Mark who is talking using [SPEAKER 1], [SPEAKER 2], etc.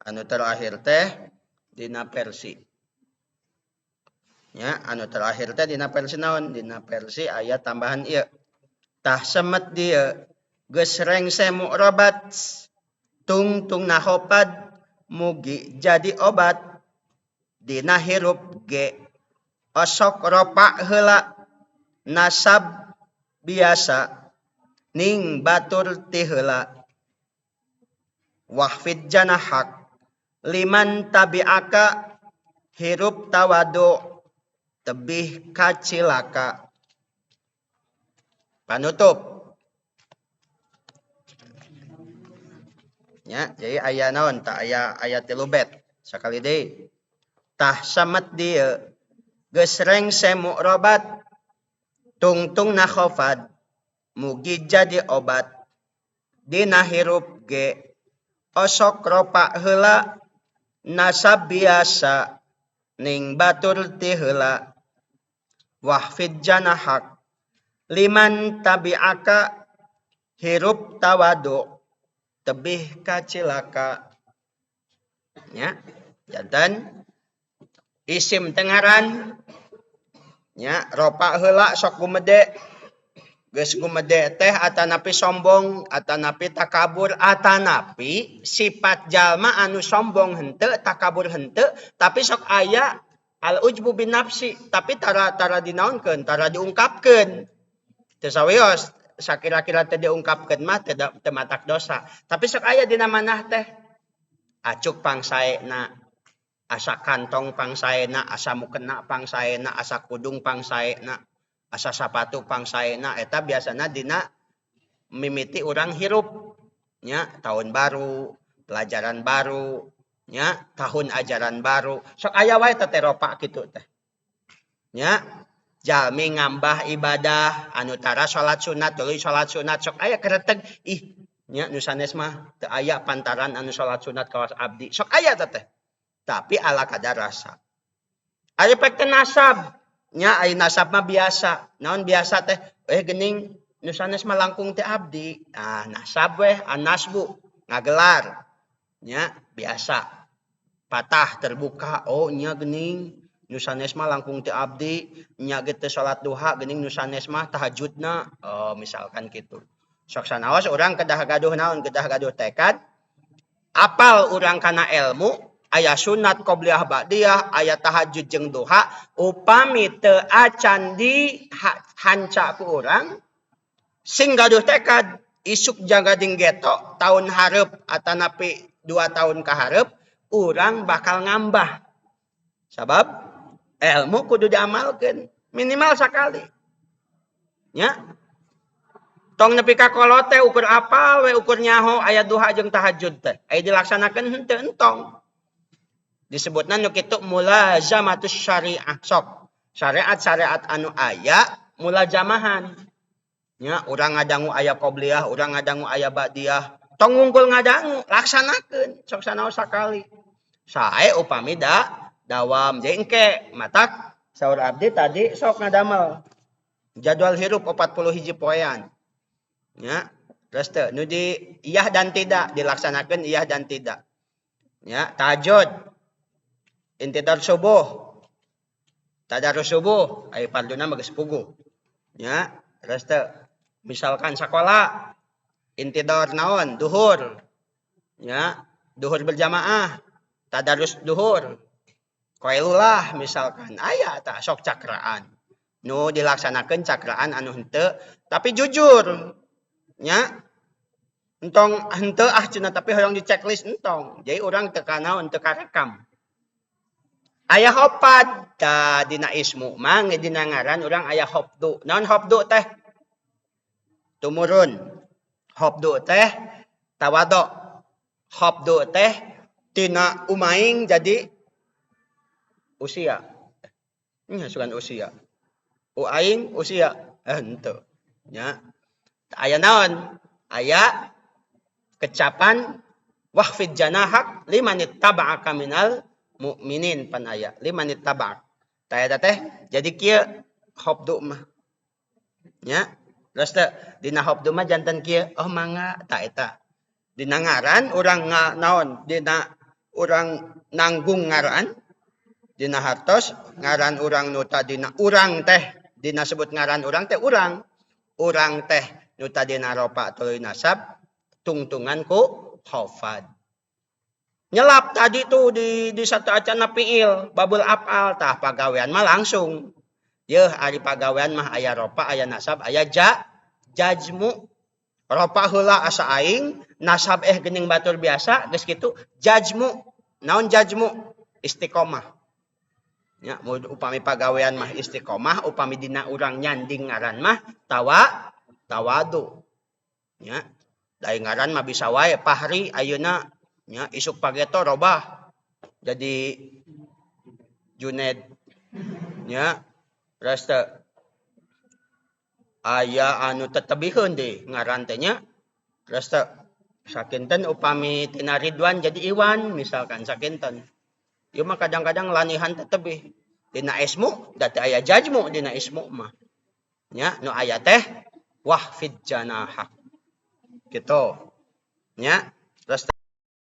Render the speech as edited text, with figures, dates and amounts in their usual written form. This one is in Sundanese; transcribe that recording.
[SPEAKER 1] Anu terakhir teh dina versi. Nya, anu terakhir teh dina versi naon? Dina versi aya tambahan ieu. Tah semet dieu geus rengse mu'robat tungtungna khofad mugi jadi obat dina hirup ge osok ropa heula nasab biasa ning batur ti heula wahfid janahak liman tabi'aka hirup tawadu tebih kacilaka. Panutup. Nya, jadi aya naon tah aya aya 3 bet sakali deui. Tah samet dieu geus rengse mu'robat tungtungna khofad mugi jadi obat dina hirup ge osok ropa heula nasab biasa ning batur ti heula wahfid janahak liman tabi'aka hirup tawadu tebih kacilaka. Nya, janten isim tengaran nya ropa heula sok gumede geus gumede teh atanapi sombong atanapi takabur atanapi sifat jalma anu sombong henteu takabur henteu tapi sok aya al ujbu bin nafsi tapi tara tara dinaonkeun tara diungkapkeun teu sawios sakira-kira teh diungkapkeun mah teu matak dosa tapi sok aya dina manah teh acuk pangsaena asa kantong pangsaena asa mukena pangsaena asa kudung pangsaena asa sapatu pangsaena eta biasana dina mimiti urang hirup nya tahun baru pelajaran baru nya tahun ajaran baru sok aya wae teh ropa kitu teh nya jalmi ngambah ibadah anu tara salat sunat tuluy salat sunat sok aya kereteg ih nya nu sanes mah teu aya pantaran anu salat sunat kawas abdi sok aya teh tapi ala kadar rasa aya pek teh nasab nya aya nasab mah biasa naon biasa teh geuning nu sanes mah langkung teh abdi ah nasab weh anasbu ngagelar nya biasa patah terbuka oh nya geuning nu sanes mah langkung teh abdi nya ge teu salat duha geuning nu sanes mah tahajudna oh misalkan kitu sok sanaos urang kedah gaduh naon kedah gaduh tekad apal urang kana ilmu aya sunat qobliyah ba'diyah aya tahajud jeung duha upami teu acan di hanca ku urang sing gaduh tekad isuk jaga ding geto tahun hareup atanapi 2 tahun ka hareup urang bakal ngambah sabab ilmu kudu diamalkeun minimal sakali nya tong nepi ka kolot teh ukur apal we ukur nyaho aya duha jeung tahajud teh aya dilaksanakeun henteu entong disebutna nu kitu mulazamatus syariah sok syariat-syariat anu aya mulazamahan nya urang ngadangu aya qobliyah urang ngadangu aya ba'diyah tong ngungkul ngadangu laksanakeun sok sanaos sakali sae upami da dawam jadi engke matak saur abdi tadi sok ngadamel jadwal hirup 41 poean nya terus teu nu di iyah dan tidak dilaksanakeun iyah dan tidak nya tahajud intidar subuh tadarus subuh aya farduna mah geus puguh nya terus teu misalkan sakola intidar naon duhur nya duhur berjamaah tadarus duhur qailulah misalkan aya tah sok cakraan nu dilaksanakeun cakraan anu henteu tapi jujur nya entong henteu ah cenah tapi hoyong di checklist entong jadi urang teu kanaon teu karekam aya hopad tah dina ismu mah dina ngaran urang aya hopdu naon hopdu teh tumurun hopdu teh tawadu hopdu teh tina umaing jadi usia nya sugan usia uaing usia henteu nya aya naon aya kecapan wahfid janahak liman ittaba'aka minal mukminin pan aya liman ittaba'ak tah eta teh jadi kieu hobdu mah nya terus teh dina hobdu mah janten kieu oh mangga tah eta dina ngaran urang naon dina Urang nanggung ngaran dina hartos ngaran urang nu tadina urang teh dina sebut ngaran urang teh urang urang teh nu tadina ropa tuluy nasab tungtungan ku khafad. Nyelap tadi tuh di satu acana fiil babul afal. Tah, pagawean mah langsung yeuh. Ari pagawean mah aya ropa, aya nasab, aya jazmu. Ropa heula asa aing, nasab geuning batur biasa geus kitu. Jazmu naon? Jazmu istiqomah ya. Upami pagawean mah istiqomah, upami dina urang nyanding ngaran mah tawadu nya. Dari ngaran mah bisa wae Fahri ayeuna nya, isuk pageto robah jadi Juned nya. Terus aya anu tetebihkeun deui ngaran teh nya. Terus sakinten upami tina Ridwan jadi Iwan misalkan, sakinten ieu mah kadang-kadang lanihan tetebih dina ismu da teu aya jazmu dina ismu mah nya. Nu aya teh wahfid janahak gitu nya. Terus